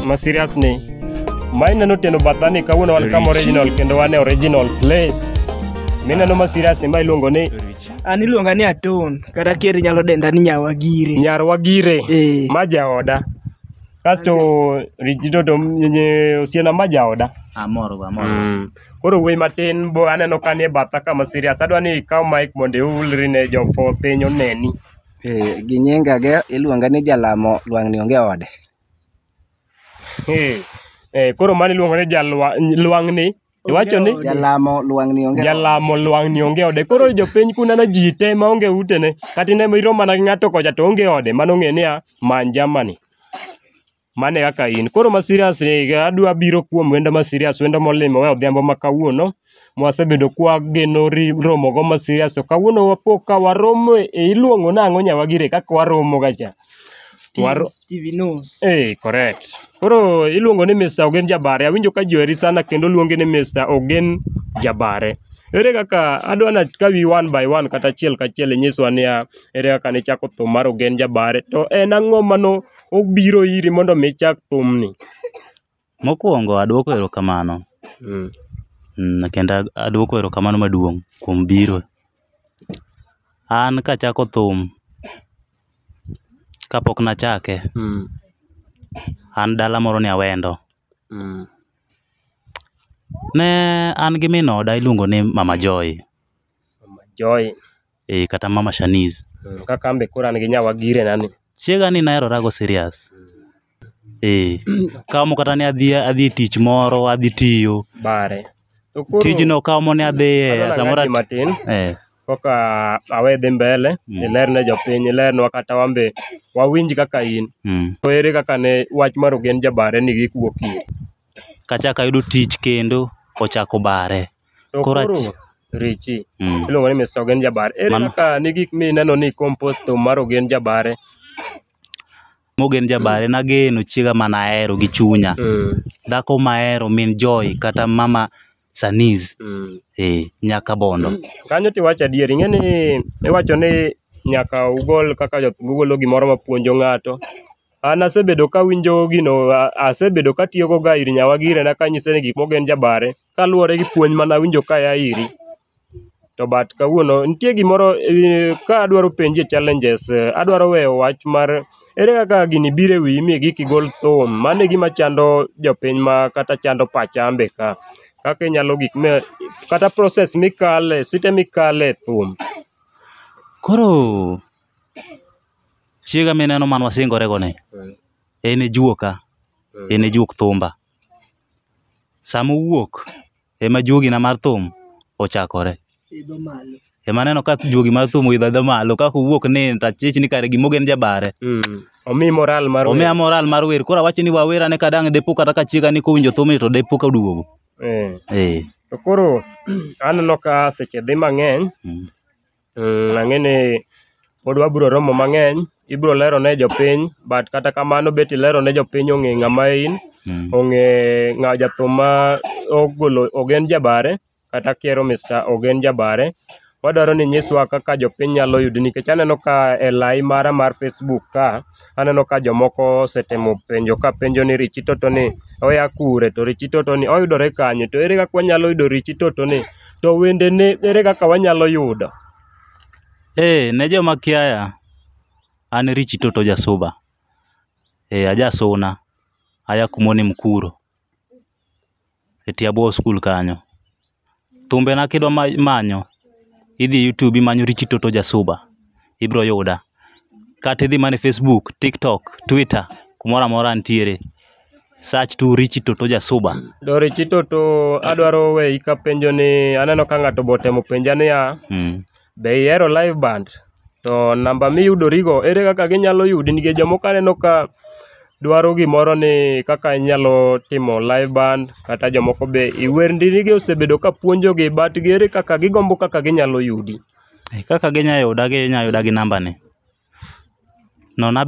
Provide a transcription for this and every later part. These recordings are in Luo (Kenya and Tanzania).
Ma serious ni ma ineno teno batha ni kawuono wan kama original kendo wan e original place. Mineno ma serious ni ma iluongo ni An iluonga ni Aton, kata kier inyalo denda ni Nyawagire. Nyar Wagire. Eh. Ma jaoda. Kasto Richito to osiena ma jaoda. Amor go, amor. Koro wuoyi matin bo aneno ka nie batha kama serious. Adwa ni ikaw mic mondo iulri ne jopo piny oneni. Eh, gi nyinga ge iluonga ni Jalamo Lwang'ni onge ode. Eh, koro mano iluongo ni jalwa lwang'ni. Iwacho ni Jalamo Lwang'ni onge ode. Jalamo lwang'ni onge ode. Koro jopiny kuneno ji te maonge utene, kata ine irom mana gi ng'ato kocha to onge ode, mano ng'e niya, many jamani. Mano e kaka in. Koro ma serious ni adwa biro kuom wendo ma serious, wendo molimo we odhiambo ma kawuono. Mwasebedo kwageno romo go ma serious to kawuono wapo ka waromo e iluongo nang'o Nyawagire kaka waromo ga cha. TV knows. Eh, correct. Koro iluongo ni Mr. Ogen Jabare. Awinjo ka ji oheri sana kendo luongi ni Mr. Ogen Jabare. Ere kaka adwa na kawi one by one kata achiel kachiel inyiswa niya ere kaka nichako thum mar Ogen Jabare to en ang'o mano obiro iri mondo mi ichak thumni? Mokwongo aduoko erokamano. Kendo aduoko erokamano maduong' kuom biro. An kachako thum, kapok nachake, an dala moro ni Awendo. Ne an gi min oda iluongo ni Mama Joy. Mama Joy. Eh, kata Mama Shanice. Kaka an be koro an gi Nyawagire nani. Chiega ni naherora go serious. Eh, kaomo kata ni adhi e tich moro, adhi tiyo. Bare. To koro Tijno kaomo ni adhiye adwa samoro nang'adi matin. Koka awe dhi mbele, ilerne jopiny, ilernwa kata wan be wawinj kaka in. To ere kaka ne wach mar Ogen Jabare ni gik wuok iri? Kachako ayudo tich kendo ochako bare. To Koro koro Richi, iluongo ni Mr. Ogen Jabare. Ere Mano. kaka ne gik mineno ni compose thum mar Ogen Jabare? Ogen Jabare nageno chiega manahero gi chunya. Dhako mahero min Joy kata mama Shanice. Nyaka Bondo. Kanyo tiwacho adier, ing'e ni iwacho ni nyaka ugol kaka jothum ugolo gimoro mapuonjo ng'ato. An asebedo kawinjo gino, asebedo katiyogo ga ir Nyawagire na kanyise ni gik Mogen Jabare kaluwore gi puonj manawinjo kaya iri. To but kawuono nitie gimoro ka adwaro penji e challenges, adwaro weyo wach mar ere kaka gini biro e wiyi mi gik igol thum. Mano e gima chando jopiny ma kata chando pacha an be ka. Kaka inyalo gik ma kata process mikale, site mikale e thum. Koro chiega mineno mane wasingore go ni, en e juoka, en e juok thumba. Sama owuok ema juogina mar thum ochakore. Idho malo. Ema aneno ka juogi mar thum oidho adha malo, kaka owuok ni to achich ni kare gima Ogen Jabare. Omiyi moral mar wer. Omiya moral mar wer. Koro awacho ni wawer ane ka dang' depo kata ka chiega ni kowinjo thumni to depo ka oduogo. To koro aneno ka seche dhi mang'eny. Ang'e ni pod wabiro romo mang'eny, ibiro lero ne jopiny, but kata kamano bet ilero ne jopiny ong'e ng'ama in, ong'e ng'a jathum ma ogolo Ogen Jabare, kata kiero Mr. Ogen Jabare. Wadwaro ni inyiswa kaka jopiny nyalo yudi nikech aneno ka e lai mara mar Facebook ka, aneno ka jomoko osetemo penjo ka penjo ni Richi Toto ni oya kure, to Richi Toto ni oyudore kanye, to ere kaka wanyalo yudo Richi Toto ni, to wendene ere kaka wanyalo yudo? Ne joma kiaya, an Richi Toto Jasuba. Aja Suna, aya kumoni Mkuro. E tie Abua school kanyo. Thumbena kidwa manyo, idhi YouTube imanyo Richi Toto Jasuba, ibro yuda. Kata idhi mana e Facebook, TikTok, Twitter, kumoro amora antiere. Search tu Richi Toto Jasuba. Do Richi Toto adwaro weyi kapenjo ni aneno ka ng'ato be otemo penja niya, be ihero live band? To namba miyudorigo ere kaka ginyalo yudi nikech jomoko aneno ka dwaro gimoro ni kaka inyalo timo live band kata jomoko be iwendnigi osebedo ka puonjogi but gi ere kaka gigombo kaka ginyalo yudi. Kaka ginyalo yuda, ginyalo yuda gi namba ni. 07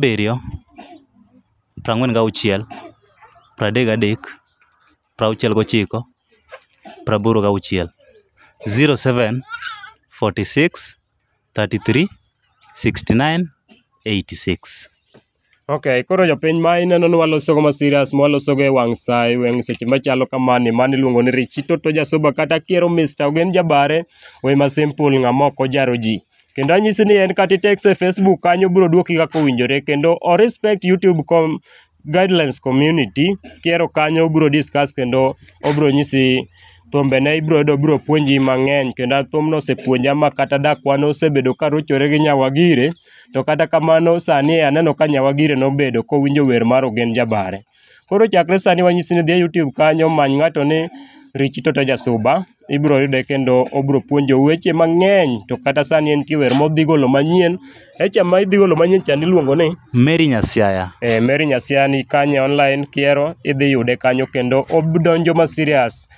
46 33 69 86 07 46 33 69 86. Okay, koro jopiny ma ineno ni walosogo ma serious, ma walosogo e wang' sa, e wang' seche machalo kamani, mano iluongo ni Richi Toto Jasuba kata kiero Mr. Ogen Jabare, we ma simple ng'ama ok ojaro ji. Kendo anyisi ni en kata i-text e Facebook kanyo biro duoki kaka owinjore kendo o respect YouTube com guidelines community kiero kanyo obiro discuss kendo obiro nyisi thumbene ibiro yudo obiro puonji mang'eny kendo thumno osepuonja ma kata dak wan osebedo ka rochore gi Nyawagire to kata kamano sani aneno ka Nyawagire nobedo kowinjo wer mar Ogen Jabare. Koro chakre sani wanyisi ni dhi e YouTube kanyo many ng'ato ni Richi Toto Jasuba ibiro yude kendo obiro puonjou weche mang'eny to kata sani entie wer modhi golo manyien echa ma idhi golo manyien cha iluongo ni Mary Nyasiaya. Mary Nyasiaya ni kanyo online kiero idhi yude kanyo kendo odonjo ma serious.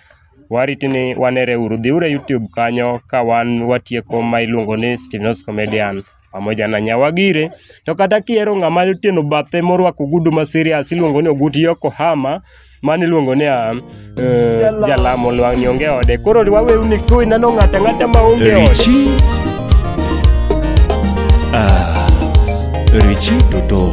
Wariti ni wanere uru dhiuru e YouTube kanyo ka wan watieko ma iluongo ni Stevenos Comedian pamoja na Nyawagire. To kata kihero ng'ama otieno bathe morwako ogudu ma serious iluongo ni Ogut Yokohama mano iluongo ni Jalamo lwang'ni onge ode. Koro waweu ni kineno ng'ato ang'ata ma onge ode. Richie. Ah, Richie Toto.